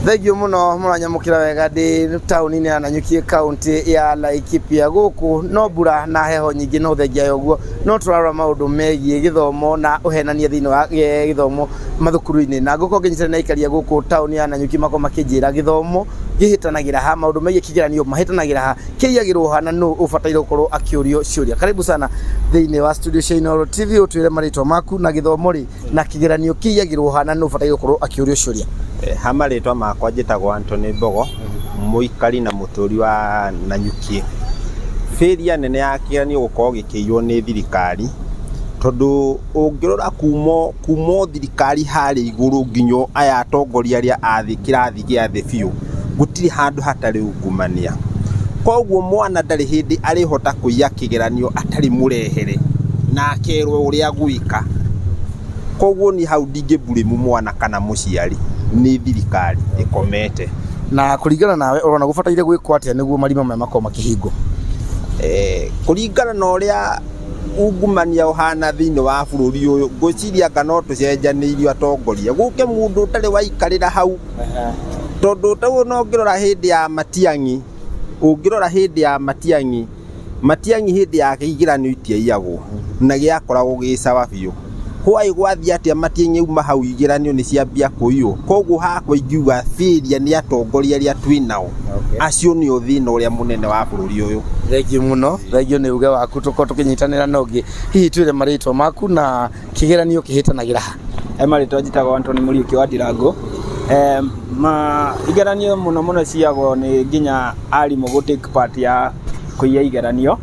Thengiũ mũno mũranyamũkĩra wega ndĩ taũni-inĩ ya Nanyuki, kaũntĩ ya Laikipia. Gũkũ no mbura na heho nyingĩ, no thengia ya ũguo no tũrarora maũndũ megiĩ gĩthomo na ũhenania thĩinĩ wa gĩthomo mathukuru-inĩ. Na ngũkorwo ngĩnyitanĩra na aikari a gũkũ taũni ya Nanyuki makorwo makĩnjĩra gĩthomo gĩhĩtanagĩra ha, maũndũ megiĩ kĩgeranio mahĩtanagĩra ha, kĩiyagĩrwo ha, na nũ ũbataire gũkorwo akĩũrio ciũria. Karibu sana thĩinĩ wa studio cia Inooro TV, ũtwĩre marĩtwa maku na gĩthomo rĩ na kĩgeranio kĩiyagĩrwo ha na nũ ũbataire gũkorwo akĩũrio ciũria. Ha marĩtwa makwa njĩtagwo Anthony Mbogo, mũikari na mũtũri wa Nanyuki. Failure nene ya kĩgeranio gũkorwo gĩkĩiywo nĩ thirikari, tondũ ũngĩrora kuma kuma o thirikari harĩa igũrũ nginya aya atongoria arĩa a thĩ kĩrathi gĩa thĩ biũ, gũtirĩ handũ hatarĩ ungumania. Koguo mwana ndarĩ hĩndĩ arĩhota kũiya kĩgeranio atarĩ mũrehere na akerwo ũrĩa agwĩka. Koguo niĩ hau ndingĩ blame mwana kana mũciari, nĩ thirikari ĩkomete. Na kũringana nawe ũrona gũbataire gwĩkwo atĩa nĩguo marima maya makorwo makĩhingwo? Kũringana na ũrĩa ungumania ũhana thĩinĩ wa bũrũri ũyũ, ngwĩciria anga no tũcenjanĩirio atongoria, gũke mũndũ ũtarĩ waikarĩra hau, tondũ ta ũyũ ona ũngĩrora hĩndĩ ya Matiang'i, ũngĩrora hĩndĩ ya Matiang'i, Matiang'i hĩndĩ yake igeranio itiaiyagwo na gĩakoragwo gĩ sawa biũ. Why gwathiĩ atĩa Matiang'i auma hau igeranio nĩ ciambia kũiywo? Koguo hakwa ingiuga failure nĩ atongoria arĩa twĩ nao, acio nĩo thĩna ũrĩa mũnene wa bũrũri ũyũ. Thengiũ mũno, thengiũ nĩ uge waku tũkorwo tũkĩnyitanĩra na ũngĩ. Hihi twĩre marĩtwa maku na kĩgeranio kĩhĩtanagĩra ha? He marĩtwa njĩtagwo Anthony Mũriũki wa Ndirango. Ma igeranio mũno mũno ciyagwo nĩ nginya arimũ gũ take part ya kũiya igeranio,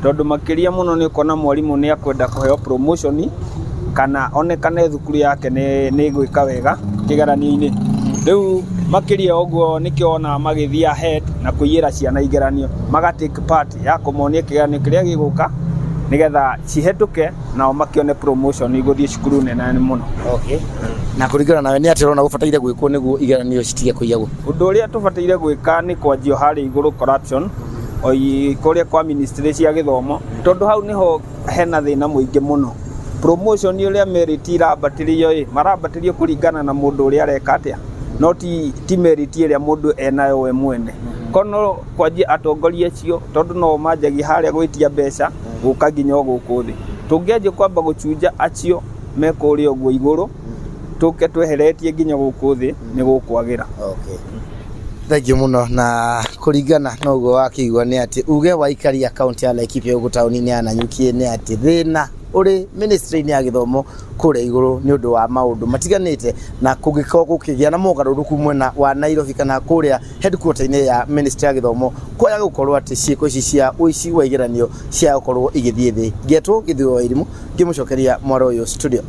tondũ makĩria mũno nĩ ũkuona mwarimũ nĩ akwenda kũheo promotion kana onekane thukuru yake nĩ ĩgwĩka wega kĩgeranio-inĩ. Rĩu makĩria ũguo nĩkĩo wonaga magĩthiĩ ahead na kũiyĩra ciana igeranio, maga take part ya kũmonia kĩgeranio kĩrĩa gĩgũka nĩgetha cihetũke nao makĩone promotion gũthiĩ cukuru nene mũno. Okay. Na kũringana nawe nĩ atĩa ũrona gũbataire gwĩkwo nĩguo igeranio citige kũiyagwo? Ũndũ ũrĩa tũbataire gwĩka nĩ kwanjia harĩa igũrũ corruption oi kũrĩa kwa ministry cia gĩthomo, tondũ hau nĩho hena thĩna mũingĩ mũno. Promotion ũrĩa merit irambatĩrio ĩ, marambatĩrio kũringana na mũndũ ũrĩa areka atĩa, no ti, ti merit ĩrĩa mũndũ enayo we mwene. Korwo no kwanjia atongoria acio, tondũ no manjagia harĩa gwĩtia mbeca gũka nginya o gũkũ thĩ. Tũngĩanjia kwamba gũchunja acio me kũrĩa ũguo igũrũ, tũke tweheretie nginya gũkũ thĩ, nĩ gũkwagĩra. Okay. Thengiũ mũno na kũringana na ũguo wakĩigua nĩ atĩ uge wa aikari a kaũntĩ ya Laikipia gũkũ taũni-inĩ ya Nanyuki nĩ atĩ thĩna ũrĩ ministry-inĩ ya gĩthomo kũrĩa igũrũ nĩ ũndũ wa maũndũ matiganĩte, na kũngĩkorwo gũkĩgĩa na mogarũrũku mwena wa Nairobi kana kũrĩa headquarter-inĩ ya ministry ya gĩthomo, kwaya gũkorwo atĩ ciĩko ici cia ũici wa igeranio cia gũkorwo igĩthiĩ thĩ. Ngetwo Gĩthũĩ wa Irimũ ngĩmũcokeria mwaro ũyũ studio.